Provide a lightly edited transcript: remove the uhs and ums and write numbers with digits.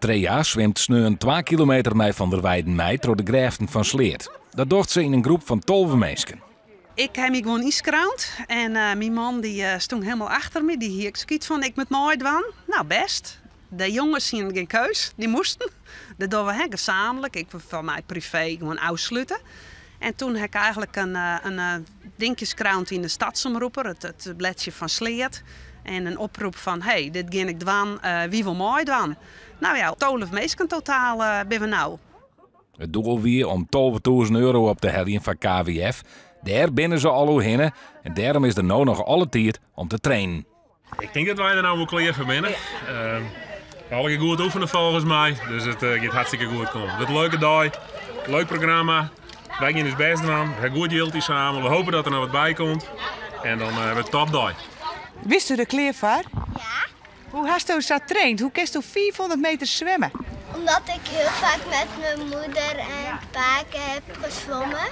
Trea swimt sneon twa kilometer mei Van der Weijden mei troch de grêften fan Sleat. Dat docht se yn in groep fan 12 minsken. Ik ha my gewoan ynskreaun en myn man dy stûn hielendal achter my. Dy hie ek sokyts fan, ik moat meidwaan. Nou, bêst. De jonges hiene gjin keus, dy moasten. Dat dogge we, hè, gesamentlik. Ik foar my privee gewoan ôfslute. En toen ha ik eigenlik in dinkje skreaun yn de Stadsomroeper, it bledsje fan Sleat. En in oprop fan, hey, dit gean ik dwaan, wie wol meidwaan? Nou ja, 12 minsken totaal binne we no. It doel wie om 12.000 euro op te heljen foar KWF. Dêr binne se al oerhinne en dêrom is der no noch alle tiid om te trainen. Ik tink dat wy der no wol klear foar binne. Uh, allegear goed oefene folgens my, dus it giet hartstikke goed kommen. It wurdt in leuke dei, leuk programma. Wy gean ús bêst dwaan, we ha goed jild ynsamele. We hoopje dat der noch wat by komt en dan uh, wurdt it topdei. Bisto der klear foar? Ja. Hoe hasto sa traind? Hoe kinsto 500 meter swimme? Omdat ik heel vaak met mijn moeder en pake heb gezwommen.